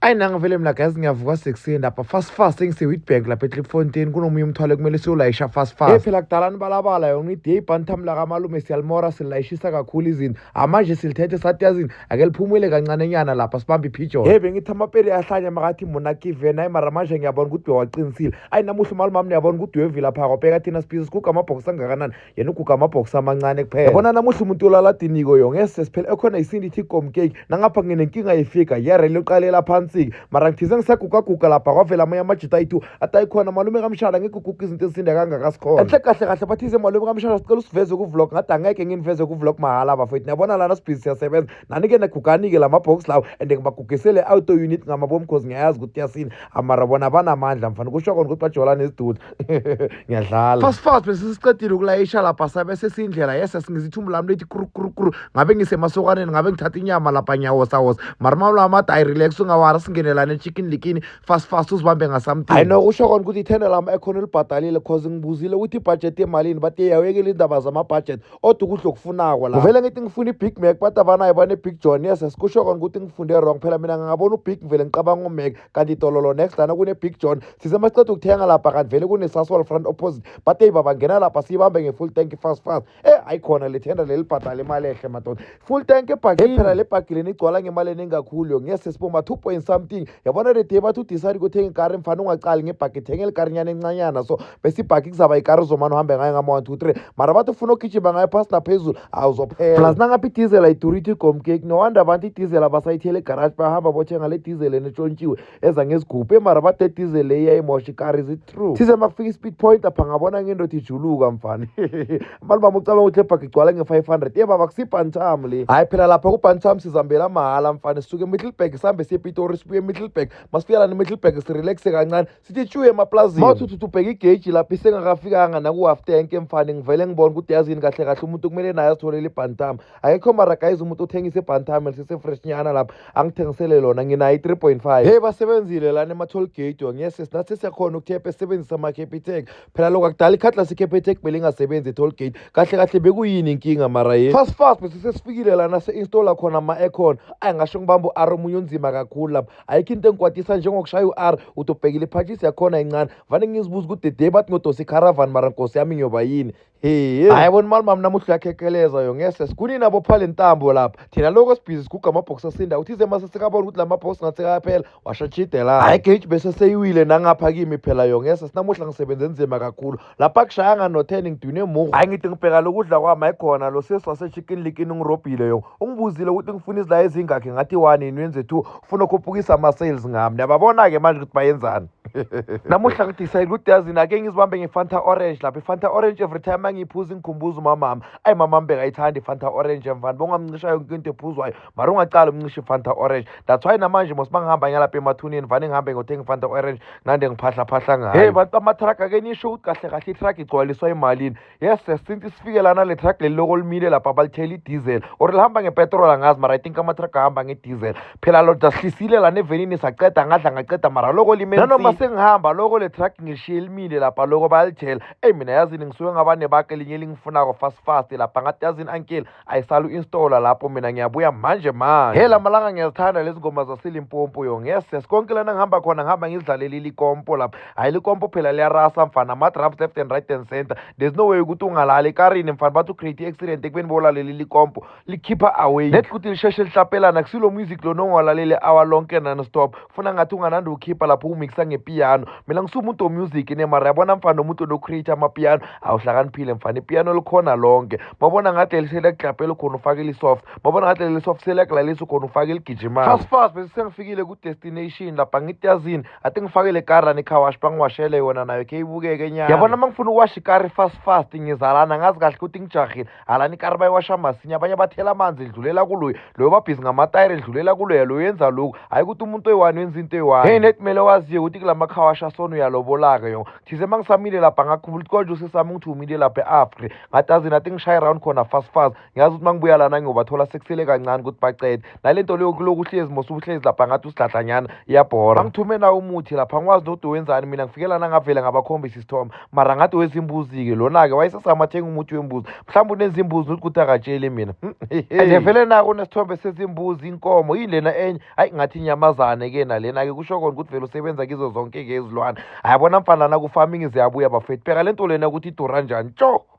Ayi nangivele mina guys, ngiyavuka sekuseni lapha fast fast, engise-Witbank lapha eKlipfontein, kunomunye umthwalo ekumele siyolayisha fast fast. Hey, phela kudala nibalabala yona ithi ibhantam lakamalume, siyalimora, silayishisa kakhulu izinto. Amanje silithethe, sathi yazini, ake liphumule kancane nyana lapha, sibambe ipigeon. Hey, bengithi amapeli ahlanye makathi mona kivena. Hayi, mara manje ngiyabona ukuthi bewaqinisile. Ayi, namuhla umalumami niyabona ukuthi uyevila phaka wabheka thina sibhizi siguga amabhokisi angakanani, yena uguga amabhokisi amancane kuphela. Yabona namuhla umuntu olala diniko yo ngese siphela ekhona isindi ithi gomcake. Nangapha nginenkinga yefika yere liyoqalela phansi-ke, mara ngithize ngisagugaguga lapha, kwavela amanye amajita ayi-two, athi ayikhona malume kamshana, ngiguguga izinto ezisinda kangaka sikhona enhle. Kahle kahle bathize, "Malume kamshana, sicela usiveze ku-vlog." Ngathi angeke nginiveze ku-vlog mahala bafethu. Niyabona lana sibhizi siyasebenza, nani-ke nagugani-ke la mabhokisi lawo, and ngibagugisele auto unit ngamabomu cause ngiyayazi ukuthi yasini. Amara bona banamandla mfana, kusho kona ukuthi bajola neziduda. Ngiyadlala. Fast fast bese sicedile ukulayisha lapha, sabe sesindlela. Yes, singizithumbu lami lithi kru kru kru, ngabe ngisemasokaneni, ngabe ngithatha inyama lapha, ngiyawosawosa, mara mawula amade ayi, relax, ungawara, singenelane e-Chicken Licken fast fast, uzibambe ngasamthing. Hayi no, kusho kona ukuthi ithenda lami ekhona libhadalile, cause ngibuzile ukuthi ibudget emalini, bathi yawekele indaba zama-budget, odwa ukudla okufunako la. Ngivele ngithi ngifuna i-Big Mac, bathi abanayo, bane-Big John. Yes, kusho kona ukuthi ngifunde wrong phela. Mina ngingabona u-Big, ngivele ngicabanga uMac, kanti dololo next lana kune-Big John. Size masiceda ukuthenga lapha, kanti vele kune-Sasol front opposite, bathi eyi baba, ngena lapha, siyibambe nge-full tank fast fast. Hayi khona le thenda leli bhadala imali ehle madoda, full tank ebhakini. Phela le bhagi leni igcwala ngemali eningi kakhulu yo, ngiyese siboma two point something. Yabona le day bathi udecide ukuthenga ikari, mfana, ungacali ngebhagi, thenga elikarinyana encanyana so, bese ibhagi kuzaba ikari uzomane uhambe ngayo ngama-one two three, mara bathi ufuna ukugijima ngayo phasi naphezulu, awuzophela. Plus nangapha idizela ayiduri, ithi igomcake. No wonder abantu idizela basayithela egaraji, bayahamba bothenga le diesel enetshontshiwe eza ngezigubhu. Mara bathi diesel le iyayimosha ikari, is it true? Size makufika i-speed point apha, ngabona ngendoda ijuluka mfana. Abantu bami ucabanga ukuthi lebhagi igcwala nge-500. Ye baba, kusi-Bantam le. Hhayi phela lapha ku-Bantam sizambela mahhala mfana, sisuke eMiddelburg sihambe siye ePitori, sibuye eMiddelburg. Masifika lana eMiddelburg sirelaxe kancane, sithi tshuye emaplazini. Mawuthi uthi ubheka igeji lapho isengakafikanga naku-half tank mfana, ngivele ngibone ukuthi yazini, kahle kahle umuntu kumele naye azitholele ibhantam. Akekho mara guys umuntu othengisa ibhantam lisese-fresh nyana lapha, angithengisele lona, nginayo i-3.5. Hey, basebenzile lana ema-toll gate. Ngiyese nathi siyakhona ukuthepha esebenzisa ama-Capitec. Phela lokhu akudala ikhadi lase-Capitec belingasebenzi e-toll gate. Kahle kahle bekuyini inkinga mara ye? Fast fast bese sesifikile lana se-installa khona ama-aircon. Ayi, ngasho ngibamba u-R omunye onzima kakhulu lapha. Ayikho into engikwatisa njengokushaya u-R uthi ubhekile iphatshisi yakhona incane. Vane ngizibuza ukuthi dede bathi ngodosa icaravan, mara nkosi yami ngiyoba yini? He, hayi bona imali mami namuhla uyakhekeleza yo. Ngese sikunini abopha le ntambo lapha, thina loko sibhizi siguga amabhokisi asinda. Uthize mase sekabona ukuthi la mabhokisi ngathi sekayaphela, washachidela. Hayi, gauge bese seyiwile nangapha kimi phela yo. Ngese sinamuhla ngisebenze nzima kakhulu lapha, kushayanga no-10, ngidune muhu. Hayi, ngithi ngibheka lokudla kwami, ayikhona lo sesi wase-Chicken Licken ungirobhile yo. Ungibuzile ukuthi ngifuna izilayi ezingakhi, ngathi one, yini wenze two, ufuna ukhuphukisa ama-sales ngami. Niyababona-ke manje ukuthi bayenzani namuhla. Ngidecide ukuthi yazini, ake ngizibambe nge-Fanta Orange lapha. I-Fanta Orange, every time angiyiphuza ingikhumbuza umamami. Ayi, mamami bekayithanda i-Fanta Orange mfana, bongamncisha yonke into ephuzwayo, mara ungacala umncisha i-Fanta Orange. That's why namanje mos bangihamba ngalapha emathuneni, vane ngihambe ngothenga i-Fanta Orange, nande ngiphahlaphahla ngayo. Hey bantu bama-truck, ake nisho ukuthi kahle kahle i-truck igcwaliswa emalini? Yes, since sifike lana, le truck leli loko limile lapha, balithela i-diesel or lihamba ngepetrol, angazi, mara I think ama-truck ahamba nge-diesel phela. Lo dasihlisile lana evenini, saceda, ngadla ngaceda, mara loko lime. Nanoma sengihamba loko le truck ngishiye limile lapha, loko bayalithela. Eyi mina yazini, ngisuke ngaba nebaka elinye elingifunako fast fast lapha, ngathi yazini uncle, ayisale u-installa lapho, mina ngiyabuya manje manje. He, lamalanga ngiyazithanda lezi ngoma zaseLimpopo yo. Ngiyes konke lana ngihamba khona, ngihamba ngizidlalele ilikompo lapha. Hayi, likompo phela liyarasa mfana, ama-drums left and right and center. There's no way ukuthi ungalali ekarini mfana, bathi ucreate i-accident ekubeni bowulalele ilikompo, likhipha away net ukuthi lisheshe lihlapelana. Kusilo music lo nongalaleli hour lonke non-stop, funa ngathi unganandi ukhipha lapho umixa ngepiyano. Mina ngisumuntu womusic ne, mara yabona mfana, umuntu onocreate amapiano awuhlakaniphile mfana. Ipiyano likhona lonke, mabona ngathi leli seliyakuklapela ukhona ufake li-soft, mabona ngathi leli soft seliyakulalisa ukhona ufake ligijimayo. Fast fast bese sengifikile ku-destination lapha, ngithi yazini, ati ngifake le kari lana i-car wash, bangiwashele yona nayo khe ibukeke nyana. Yabona uma ngifuna ukuwasha ikari fast fast, ngizalana ngazi kahle ukuthi ngijahile alana. Ikari bayiwasha masinya, abanye bathela amanzi, idlulela kuloyo loyo, babhizi ngamatayere, idlulela kuloya loyo, yenza lokhu. Hayi ukuthi umuntu oyi-one wenza into eyi-one. Hey, net kumele waziye ukuthi kula ama-car wash asona uyalobola-ke yona. Thize uma ngisamile lapha ngakhumbula ukuthi konje usesami ngithumile lapha e-Afri. Ngathi azi nathi ngishaye round khona fast fast. Ngiyazi ukuthi uma ngibuya lana ngiyobathola sekusele kancane ukuthi bacede. Nale nto leyo kuloku uhlezi mos uhlezi lapha ngathi usidladlanyana iyabhora. Bangithume nawo umuthi lapha angikwazi nokuthi wenzani mina ngifike lana ngavele ngabakhombisa isithombe. Mara ngathi wezimbuzi-ke lona-ke wayesesama athenga umuthi wembuzi. Mhlawumbe unezimbuzi ukuthi akatsheli mina. And vele nako unesithombe sezimbuzi inkomo yini lena enye hayi ngathi inyamazane-ke nalena-ke kusho kona ukuthi vele usebenza kizo zonke-ke izilwane. Hayibona mfana lana ku-farming ziyabuya bafethu. Bheka le nto lena ukuthi idura njani. Tjo!